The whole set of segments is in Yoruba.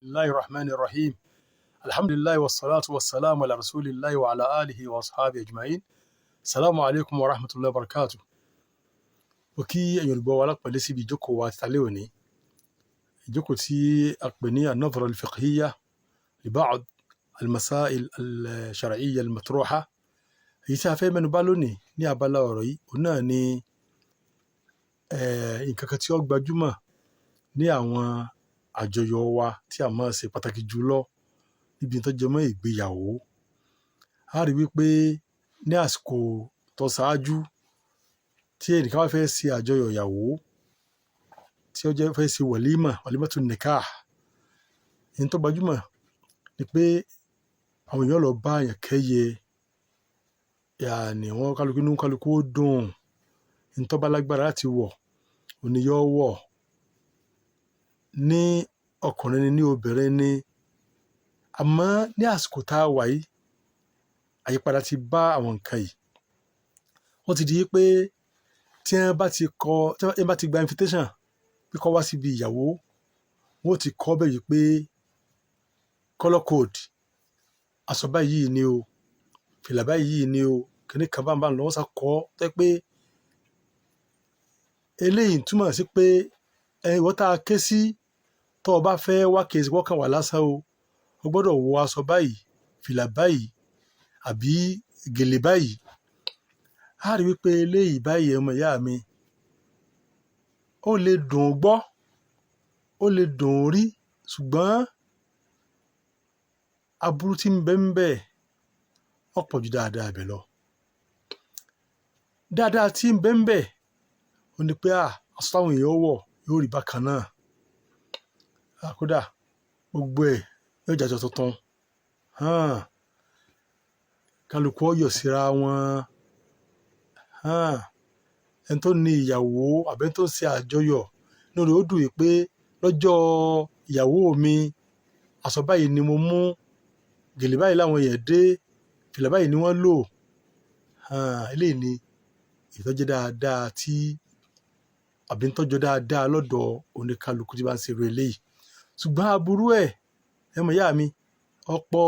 Bismillahir Rahmanir Rahim. Alhamdulillah wa salatu wa salamu ala rasulillahi wa ala alihi wa ashabihi ajma'in. Salamu alaikum wa rahmatullahi wa barakatuh. Mo kí ẹ̀yin olùgbọ́ wa lápẹ̀lẹ́ síbi ìjókòó wa ti alẹ́ òní. Ìjókòó tí a pè ní an-nadhra al-fiqhiyya li ba'd al-masail al-shar'iyya al-matruha. Èyí tí a fẹ́ mẹ́nu bà lónìí ní abala ọ̀rọ̀ yìí, òun náà ni nǹkan kan tí ó gbajúmọ̀ ní àwọn àjọyọ̀ wa tí a máa ń ṣe, pàtàkì jùlọ níbi tó jẹ mọ́ ìgbéyàwó. A rí wípé ní àsìkò tó ṣáájú, tí ẹnìkan bá fẹ́ ṣe àjọyọ̀ ìyàwó, tí ó jẹ́ fẹ́ ṣe walima, walimatu nikah, èyí tó gbajúmọ̀ ni pé àwọn èèyàn lọ bá èèyàn kẹ́yẹ, yàní wọ́n kálukú, inú kálukú ó dùn. Ẹni tó bá lágbára láti wọ̀, òun ni yóò wọ̀. Ní ọkùnrin ni, ní obìnrin ni. Àmọ́ ní àsìkò tá a wà yìí, àyípadà ti bá àwọn nǹkan yìí. Ó ti di pé tí wọ́n bá ti kọ, tí wọ́n bá ti gba invitation pé kó wá síbi ìyàwó, wọ́n ó ti kọ́ bẹ́ẹ̀ yìí pé color code, aṣọ báyìí ni o, fìlà báyìí ni o, kìnì kan bá ń bá ń lọ, wọ́n sá kọ́ tẹ́ pé eléyìí túmọ̀ sí pé ìwọ tá a ké sí, tó o bá fẹ́ wá, kì í ṣe wọ́n kàn wá lásán o. O gbọ́dọ̀ wọ aṣọ báyìí, fìlà báyìí, àbí gèlè báyìí. A rí wípé eléyìí báyìí, ọmọ ìyá mi, ó lè dùn gbọ́, ó lè dùn rí, ṣùgbọ́n aburú tí ń bẹ ń bẹ ó pọ̀ ju dáadáa ibẹ̀ lọ. Dáadáa tí ń bẹ ń bẹ, ó ní pé aṣọ táwọn èèyàn ó wọ̀ yóò rí bákan náà. Kódà gbogbo ẹ̀ yóò jẹ́ aṣọ tuntun. Kálukú ó yọ̀ síra wọn. Ẹni tó ní ìyàwó àbí ẹni tó ń ṣe àjọyọ̀, inú rẹ̀ ó dùn wípé lọ́jọ́ ìyàwó mi, aṣọ báyìí ni mo mú, gèlè báyìí làwọn èèyàn dé, fìlà báyìí ni wọ́n lò. Eléyìí ni ìtọ́jú dáadáa tí àbí ń tọ́jú dáadáa lọ́dọ̀ oníkálukú tí bá ń ṣe irú eléyìí. Ṣùgbọ́n aburú ẹ̀, ọmọ ìyá mi, ọ̀pọ̀,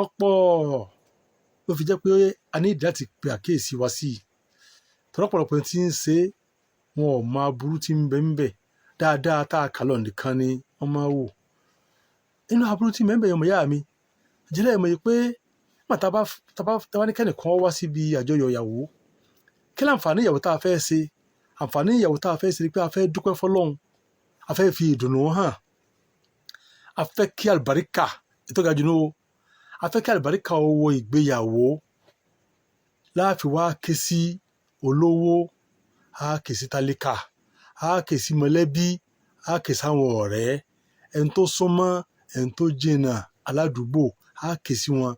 ọ̀pọ̀ ló fi jẹ́ pé a ní ìdí láti pe àkíyèsí wa sí i. Torí ọ̀pọ̀lọpọ̀ ẹni tí ń ṣe, wọn ò mọ aburú tí ń bẹ ń bẹ. Dáadáa tá a kà lọ nìkan ni wọ́n máa wò. Inú aburú tí ń bẹ ń bẹ, ọmọ ìyá mi, ìjẹ́lẹ̀ mọ̀ pé nígbà tá bá ní kẹ́ni kan wá síbi àjọyọ̀ ìyàwó, kí láǹfààní ìyàwó tá a fẹ́ ṣe? Àǹfààní ìyàwó tá a fẹ́ ṣe ni pé a fẹ́ dúpẹ́ fọ́lọ́run, a fẹ́ fi ìdùnnú hàn, a fẹ́ kí àlùbáríkà, ètò ga jù ní o, a fẹ́ kí àlùbáríkà ó wọ ìgbéyàwó. Láàfin wá ké sí olówó, a ké sí tálíkà, a ké sí mọ̀lẹ́bí, a ké sáwọn ọ̀rẹ́, ẹni tó súnmọ́, ẹni tó jìnnà, aládùúgbò, a ké sí wọn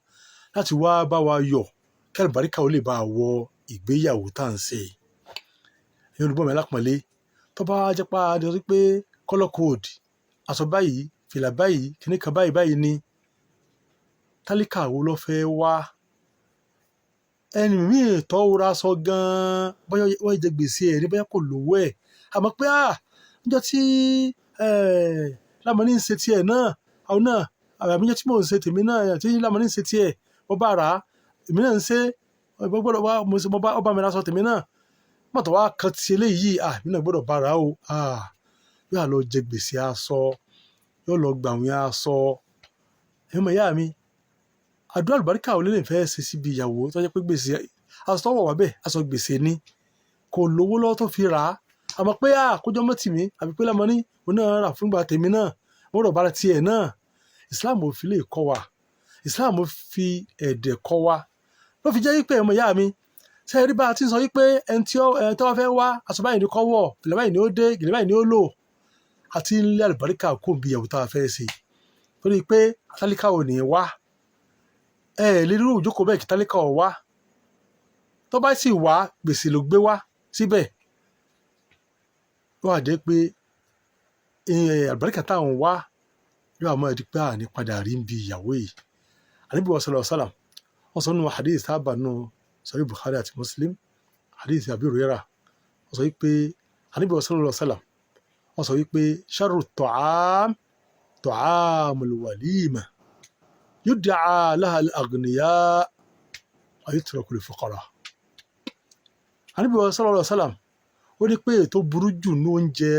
láti wá bá wa yọ̀ kí àlùbáríkà ó lè bá wọ ìgbéyàwó tá à ń ṣe. Ẹ̀yin olùgbọ́ mi alápọ̀nlé, tó bá jẹ́ pé a rí pé color code, aṣọ báyìí, fìlà báyìí, kìnì kan báyìí báyìí ni, tálíkà wo ló fẹ́ wá? Ẹni mìí tó ra aṣọ gan-an, bóyá wọ́n jẹ gbèsè ẹ̀ ní, bóyá kò lówó ẹ̀. Àmọ́ pé níjọ́ tí lámọ̀ní ń ṣe tiẹ̀ náà, àwọn náà, àbí níjọ́ tí mò ń ṣe tèmi náà, tí lámọ̀ní ń ṣe tiẹ̀, mo bá rà á, èmi náà ń ṣe, mo gbọ́dọ̀ wá, mo ṣe, mo bá, ó bá mi ra aṣọ tèmi náà. Nígbà tó wá kan ti eléyìí, èmi náà gbọ́dọ̀ bá ra o. Yóò lọ jẹ gbèsè aṣọ, yóò lọ gbàwìn aṣọ. Ẹ̀yin ọmọ ìyá mi, àdúrà àlùbáríkà wo lè fẹ́ ṣe síbi ìyàwó tó jẹ́ pé gbèsè aṣọ tó wọ̀ wá bẹ́ẹ̀, aṣọ gbèsè ni, kò lówó lọ́wọ́ tó fi rà á. Àmọ́ pé kójọ́ mọ́ tì mí, àbí pé lámọ̀ní, òun náà rà fún ìgbà tèmi náà, mo gbọ́dọ̀ bá ra tiẹ̀ náà. Islam ò fi lè kọ́ wa. Islam fi ẹ̀dẹ̀ kọ́ wa. Ló fi jẹ́ wípé ọmọ ìyá mi, ṣé ẹ rí bá a ti ń sọ wípé ẹni tí ó, ẹni tó bá fẹ́ wá, aṣọ báyìí ni kó wọ̀, fìlà báyìí ni ó dé, gèlè báyìí ni ó lò, àti ilé àlùbáríkà kò bí ìyàwó tá a fẹ́ ṣe. Torí pé tálíkà ò ní wá. Ẹ lè rí ìjókòó bẹ́ẹ̀ kí tálíkà ò wá. Tó bá sì wá, gbèsè ló gbé wá síbẹ̀. Ó wá jẹ́ pé àlùbáríkà tá à ń wá yóò máa di pé àní padà rí bí ìyàwó yìí. Ànábì sallallahu alaihi wasallam, wọ́n sọ nínú hadith tá a bá nínú Sahih Bukhari àti Muslim, hadith Abi Hurairah, wọ́n sọ wípé Ànábì sallallahu alaihi wasallam, Wọ́n sọ wípé sharru ta'am ta'amul walima yud'a laha al-aghniya wa yutraku al-fuqara. Ànábì wa sallallahu alaihi wasallam ó ní pé ètò burú jù ní oúnjẹ,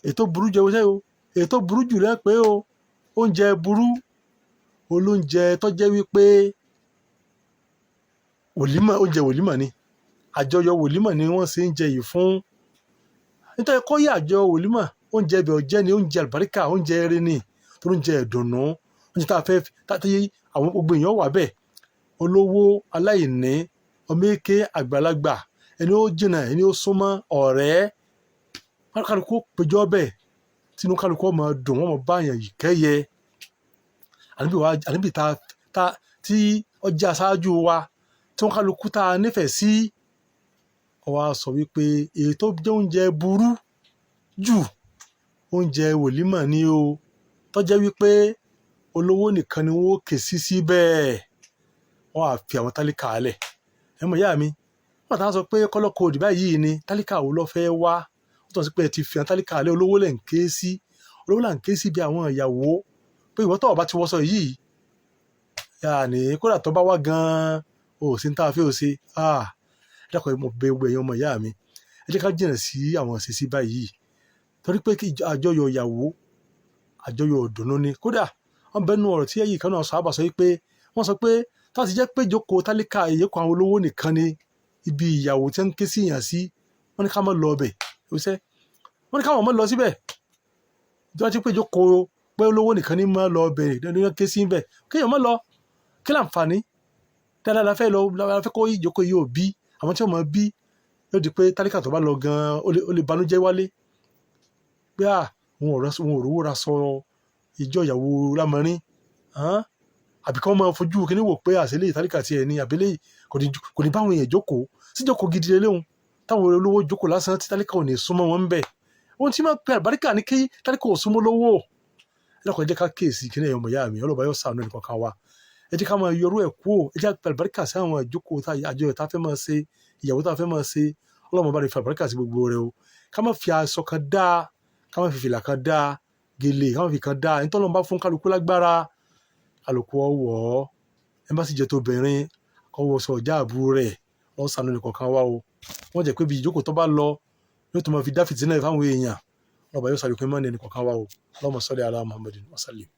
ètò burú jù o, ètò burú jù lẹ́ pé o, oúnjẹ burú olóúnjẹ tó jẹ́ wípé wòlímọ̀, oúnjẹ wòlímọ̀ ni, àjọyọ̀ wòlímọ̀ ni wọ́n ṣe ń jẹ yìí fún. Nítorí kọ́ yí àjọ wòlímọ̀, oúnjẹ ibẹ̀ ọ̀jẹ́ ni, oúnjẹ àlùbáríkà, oúnjẹ eré ni, tó oúnjẹ ìdùnnú, oúnjẹ tá a fẹ́ tá tí àwọn gbogbo èèyàn wà bẹ́ẹ̀, olówó, aláìní, ọmọ èké, àgbàlagbà, ẹni ó jìnnà, ẹni ó súnmọ́, ọ̀rẹ́, kálukú péjọ bẹ́ẹ̀, tínú kálukú máa dùn, wọ́n máa bá èèyàn yìí kẹ́yẹ. Ànábì wa, ànábì ta tí ọjà aṣáájú wa tí wọ́n kálukú tá a nífẹ̀ẹ́ sí, ó wá sọ wípé èyí tó jẹ́ oúnjẹ burú jù, oúnjẹ wòlímọ̀ ni o, tó jẹ́ wípé olówó nìkan ni wọ́n ké sí síbẹ̀, wọ́n á fi àwọn tálíkà lẹ̀. Ẹ mọ̀ ìyá mi, wọ́n tàn sọ pé kọ́lọ́kọ́ òdì báyìí ni tálíkà wo ló fẹ́ wá? Ó tọ́ sí pé ẹ ti fi àwọn tálíkà lẹ̀, olówó lẹ̀ ń ké sí, olówó là ń ké sí bí àwọn ìyàwó pé ìwọ tó bá ti wọṣọ yìí, yàní kódà tó bá wá gan-an, o ò sí ní tá a fẹ́ o ṣe. Ah, ẹ dákun, mo bẹ̀ gbogbo ẹ̀yin ọmọ ìyá mi, ẹ jẹ́ ká jìnnà sí àwọn ìṣesí báyìí, torí pé kí àjọyọ̀ ìyàwó, àjọyọ̀ ìdùnnú ni. Kódà wọ́n bẹnu ọ̀rọ̀ tí ẹ̀yìn kan náà sọ àbà sọ wípé wọ́n sọ pé tó ti jẹ́ pé ìjókòó tálíkà, ìyókù àwọn olówó nìkan ni ibi ìyàwó tí wọ́n ń ké sí èèyàn sí, wọ́n ní ká má lọ ọbẹ̀. Wọ́n ní káwọn má lọ síbẹ̀. Tí wọ́n ti pé ìjókòó pé olówó nìkan ní má lọ ọbẹ̀ ní wọ́n ké sí bẹ̀, kéèyàn má lọ, kí láǹfààní dáadáa la fẹ́ lọ, la fẹ́ kó ìjókòó yìí ò bí àwọn tí wọ́n máa bí yóò di pé tálíkà tó bá lọ gan-an ó lè banújẹ́ wálé pé à òun ò rówó ra sọ ìjọ ìyàwó lámọrin, àbí kí wọ́n máa fojú kíní wò pé àṣẹlẹ̀ tálíkà tiẹ̀ ni, àbílẹ̀ kò ní báwọn èèyàn jókòó síjókòó gidi lélẹ́hùn táwọn olówó jókòó lásán tí tálíkà ò ní súnmọ́ wọn ń bẹ̀. Ohun tí máa pe àlùbáríkà ní kí tálíkà ò súnmọ́ lówó. Ẹ dákun, ẹ jẹ́ ká kíyèsí kíní ẹ̀yọ́ ọmọ ìyá mi, ọlọ́ba yóò ṣàánú ẹnì kọ̀ọ̀kan wa. Ẹ jẹ́ ká máa yọrú ẹ̀ kúò, ẹ jẹ́ ká pe àlùbáríkà sí àwọn ìjókòó àjọyọ̀ tá a fẹ́ máa ṣe, ìyàwó tá a fẹ́ máa ṣe. Ọlọ́run bá ní fi àlùbáríkà sí gbogbo rẹ̀ o. Ká má fi aṣọ kan dá, ká má fi fìlà kan dá, gèlè ká má fi kan dá. Ẹni tọ́lọ́run bá fún kálukú lágbára, kálukú ọwọ́ ẹ bá sì jẹ́ tóbìnrin kó wọṣọ ìjáàbù rẹ̀, wọ́n ṣàánú ẹnì kọ̀ọ̀kan wa o. Wọ́n jẹ́ pé bí ìjókòó tó bá lọ yóò tún máa fi dá fìtínà fáwọn èèyàn. Ọlọ́ba yóò ṣàlékún ìmánì ẹnì kọ̀ọ̀kan wa o. Allahumma salli ala Muhammadin wa sallim.